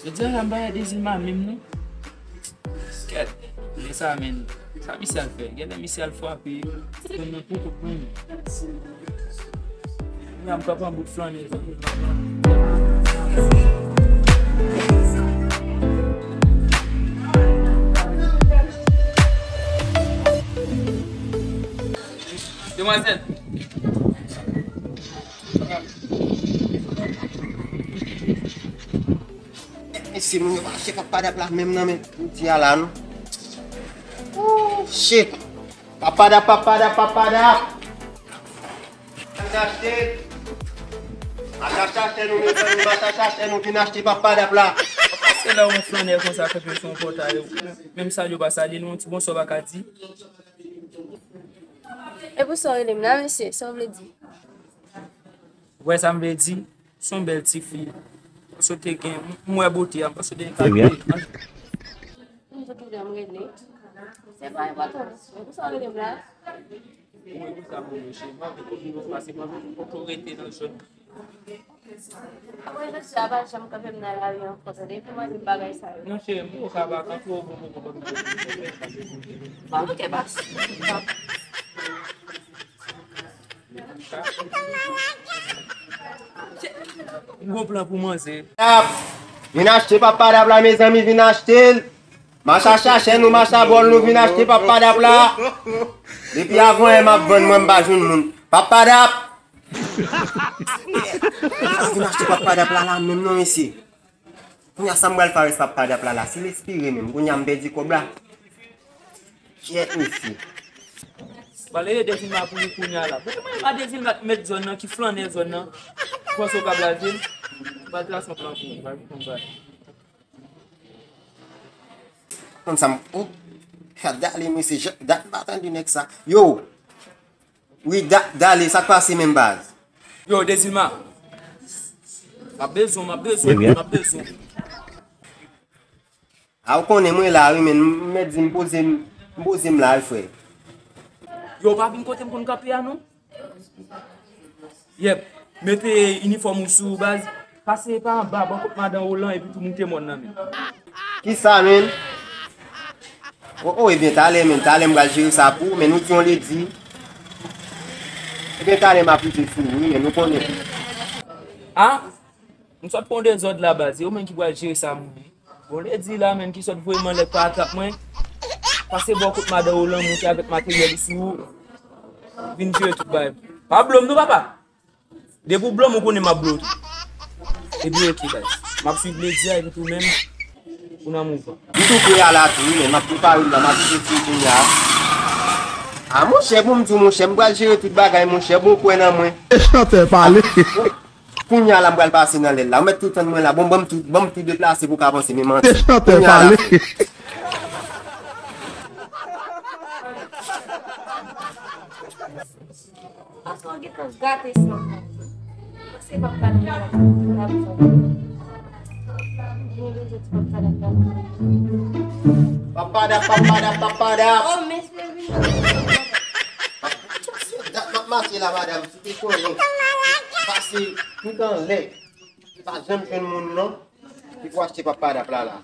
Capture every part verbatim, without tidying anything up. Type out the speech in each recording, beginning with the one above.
Jodi a la m pa wè Dezilma menm non. Kèt, men sa menm. Sa misye al fè? Genlè misye al frape. Konn nan poko pran. Mwen m ka pran bout flannen. Demwazèl. Mesye, moun yo pa achte papa dap la menm nan men jodi a la non. Ooh, shit. Papa dap, papa dap, papa dap. Vin achte. Macha chache nou, mezanmi, macha chache nou, vin achte papa dap la. Se lè yon flannè konsa kanpe sou yon pòtay, menm salye w pa salye l, yon ti bonswa w pa ka di. E pou sa w rele m la, mesye, sa w vle di? Ou wè sa m vle di? Se yon bèl tifi. Panse w te gen, m wè bote a, m panse w te gen kalite. M te toujou m rele. Se pa enpòtan, mesye. E pou sa w rele m la? Ou wè pou sa m rele, mesye. Mwen vle konn nou pase, mwen vle konn rete nan zòn. Apre jodi a, pa janm kanpe m nan lari ankò, tande? Epi mwen di m bagay sa yo. Non, cheri, m poko ka pa kanpe w, bon, bon, bon, bon, bon, bon. Bon, ok, bas. M gon plan pou manzè. Dap! Vin achte papa dap la, mezanmi, vin achte l. Macha chache nou, macha bòl nou, vin achte papa dap la. Depi avan yè m ap vann, mwen m pa jwenn moun. Papa dap! Vin achte papa dap la la menm non, mesye. Kounye a sa m pral fè avèk papa dap la la, si l espire menm, kounye a m pèdi kòb la. Kyèt, mesye. Pale de Dezilma pou li kounye a la. Pou mwen, pa Dezilma k mèt zòn nan, ki flannè zòn nan. Ou panse w ka blaze m? M pral trase yon plan pou ou, m pral konn bagay. Konn sa m, oh, dale, mesye, dat m pa tande nèg sa. Yo! Wi, da, dale, sa k pase menm baz? Yo, Dezilma. M ap bezwen, m ap bezwen, m ap bezwen. A, ou konnen mwen la, wi, men m mèt di m poze m, m poze m la, wi, frè. Yo, pa vin kote m konn kanpe a, non. Yèp, mete inifòm ou sou ou, baz. Pase pa anba, bò kot madan Olan, epi tou moute mòn nan, men. Kisa, men? O, o, ebyen, talè, men, talè m pral jere sa pou ou, men nou di yon ledi. Ebyen, talè m ap rive sou ou, wi, men nou konnen. A? M sot pran dezòd la, baz. E ou menm ki pral jere sa, mwen. Bon, ledi la, menm ki sot voye m anlè pa atrap mwen. Pase bò kot madan Olan, moute avèk materyèl li sou ou. Vin jere tout bagay. Pa blo m non, papa. Depi w blo m, ou konnen m ap blo w tou. Ebyen, ok, baz. M ap swiv ledi a, epi tou menm, ou nan mouvman. M tou pre a la tou, wi, men m ap prepare m la, m ap vin ekri kounye a. A, monchè, bon, m di w, monchè, m pral jere tout bagay, monchè, bon, kwè nan mwen. E chantè pale. Kounye a la, m pral pase nan lè l la. Ou mèt tou tann mwen la. Bon, ban m tou, ban m tou deplase pou w ka avanse, men manti. Te chante pale. Paske w gentan gate san. Se papa dap la. Mwen bezwen ti papa dap la. Papa dap, papa dap, papa dap. Oh, mesye, vin. Dat m ap mache la, madanm. Te konnen. Pase tout anlè. Pa janm jwenn moun non. Li pou achte papa dap la la.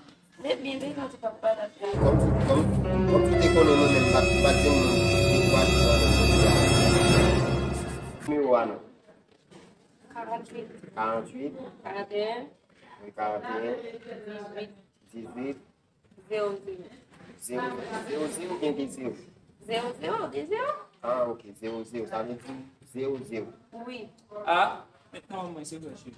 Men byen, men byen, ti papa dap la. Kòm si, kòm, kòm si te konnen mwen menm, m pa, m pa di moun li pou achte papa dap la. Nimewo a non. Karanntuit. Karanntuit. Karanteyen. Wi, karanteyen. Dizuit. Dizuit. Zewo zewo. Zewo zewo, zewo oubyen de zewo? Zewo zewo, de zewo. Ah, ok, zewo zewo. Sa vle di zewo zewo. Wi. Ah, men non, mwen se vrè, cheri.